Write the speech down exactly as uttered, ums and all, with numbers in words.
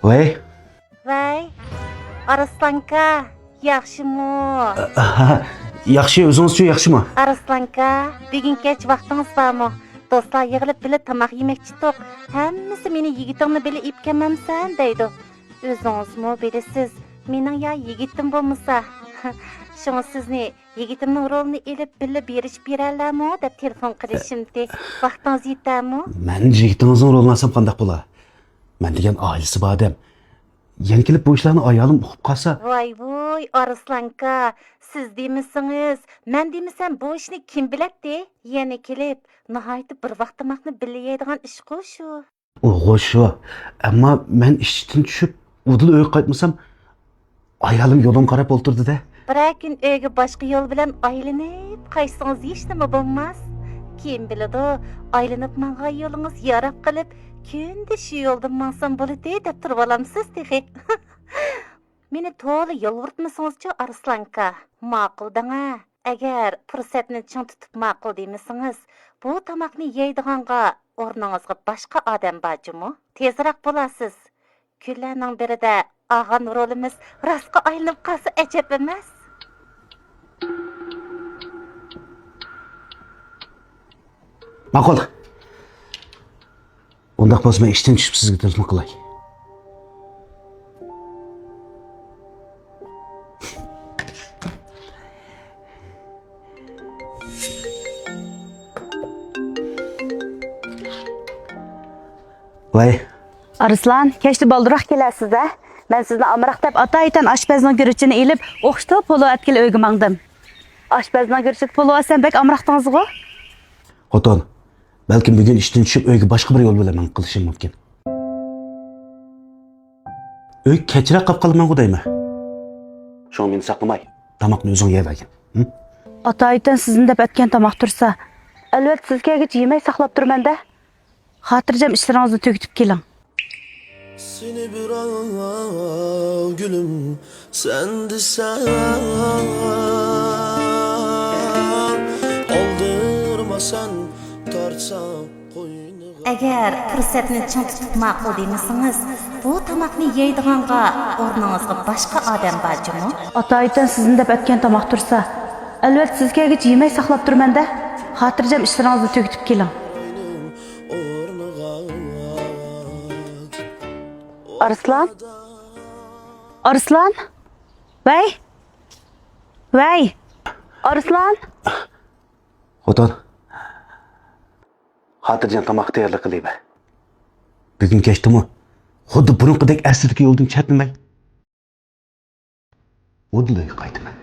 ۋەي. ۋەي، ئارسلانكا، ياخشىمۇ؟ ئاھا، ياخشى، ئۆزىڭىزچۇ، ياخشىمۇ؟ ئارسلانكا، بۈگۈن كەچ ۋاقتىڭىز بارمۇ؟ دوستلار يىغىلىپ بىللە تاماق يېمەكچىدۇق. ھەممىسى مېنى يىگىتىڭنى بىللە ئېلىپ كەلمەمسەن دەيدۇ. ئۆزىڭىزمۇ بىلىسىز، مېنىڭ يا يىگىتىم بولمىسا. شۇڭا سىزنى يىگىتىمنىڭ رولىنى ئېلىپ بىللە بېرىشىپ بېرەرلەرمۇ دەپ تېلېفون قىلىشىمتى. ۋاقتىڭىز يېتەرمۇ؟ مەن يىگىتىڭىزنىڭ رولىنى ئالسام قانداق بولا؟ مەن دېگەن ئائىلىسى بار ئادەم. يەنە كېلىپ بۇ ئىشلارنى ئايالىم ئۇقۇپ قالسا. ۋاي ۋۇي، ئارسلانكا، سىز دېمىسىڭىز، مەن دېمىسەم بۇ ئىشنى كىم بىلەتتى؟ يەنە كېلىپ، ناھايىتى بىر ۋاق تاماقنى بىللە يەيدىغان ئىشقۇ شۇ. ئۇغۇ شۇ. ئەمما مەن ئىشتىن چۈشۈپ، ئۇدۇل ئۆيگە قايتمىسام، ئايالىم يولۇمغا قاراپ ئولتۇردى-دە. بىرەر كۈن ئۆيگە باشقا يول بىلەن ئايلىنىپ قايتسىڭىز ھېچنېمە بولماس. كىم بىلىدۇ، ئايلىنىپ ماڭغان يولىڭىز ياراپ قېلىپ، كۈندە شۇ يولدىن ماڭسام بولىدى دەپ تۇرۇۋالامسىز تېخى. مېنى تولا يالۋۇرتمىسىڭىزچۇ، ئارسلانكا. ماقۇل دەڭە. ئەگەر پۇرسەتنى چىڭ تۇتۇپ ماقۇل دېمىسىڭىز، بۇ تاماقنى يەيدىغانغا ئورنىڭىزغا باشقا ئادەم بار جۇمۇ. تېزراق بولارسىز. كۈنلەرنىڭ بىرىدە ئالغان رولىمىز راستقا ئايلىنىپ قالسا ئەجەب ئەمەس. ماقۇل. ئۇنداق بولسا مەن ئىشتىن چۈشۈپ سىزگە تېلېفون قىلاي. ۋاي. ئارسلان، كەچتە بالدۇرراق كېلەرسىز-دە. مەن سىزنى ئامراق دەپ ئاتايىتەن ئاشپەزنىڭ گۈرۈچىنى ئېلىپ، ئوخشىتىپ پولۇ ئەتكىلى ئۆيگە ماڭدىم. ئاشپەزنىڭ گۈرۈچىدە پولۇ ئەتسەم بەك ئامراقتىڭىزغۇ؟ خوتۇن، بەلكىم بۈگۈن ئىشتىن چۈشۈپ ئۆيگە باشقا بىر يول بىلەن مېڭىپ قېلىشىم مۇمكىن. ئۆيگە كەچرەك قاپ قالىمەنغۇ دەيمەن. شۇڭا مېنى ساقلىماي، تاماقنى ئۆزۈڭ يەۋەرگىن. ھە؟ ئاتايىتەن سىزنى دەپ ئەتكەن تاماق تۇرسا، ئەلۋەتتە سىز كەلگۈچە يېمەي ساقلاپ تۇرىمەن-دە. خاتىرجەم ئىشلىرىڭىزنى تۈگىتىپ كېلىڭ. سېنى بىراۋ گۈلۈم سەن دېسەڭ، ئالدىرىما سەن تارتساڭ قوينىغا. ئەگەر پۇرسەتنى چىڭ تۇتۇپ ماقۇل دېمىسىڭىز، بۇ تاماقنى يەيدىغانغا ئورنىڭىزغا باشقا ئادەم بار جۇمۇ. ئاتايىتەن سىزنى دەپ ئەتكەن تاماق تۇرسا، ئەلۋەتتە سىز كەلگۈچە يېمەي ساقلاپ تۇرىمەن-دە. خاتىرجەم ئىشلىرىڭىزنى تۈگىتىپ كېلىڭ. ئارسلان؟ ئارسلان؟ ۋەي! ۋەي! ئارسلان! خوتۇن، خاتىرجەم تاماق تەييارلىق قىلىۋەر. بۈگۈن كەچتىمۇ خۇددى بۇرۇنقىدەك ئەسلىدىكى يولدىن چەتنىمەي، ئۇدۇل ئۆيگە قايتىمەن.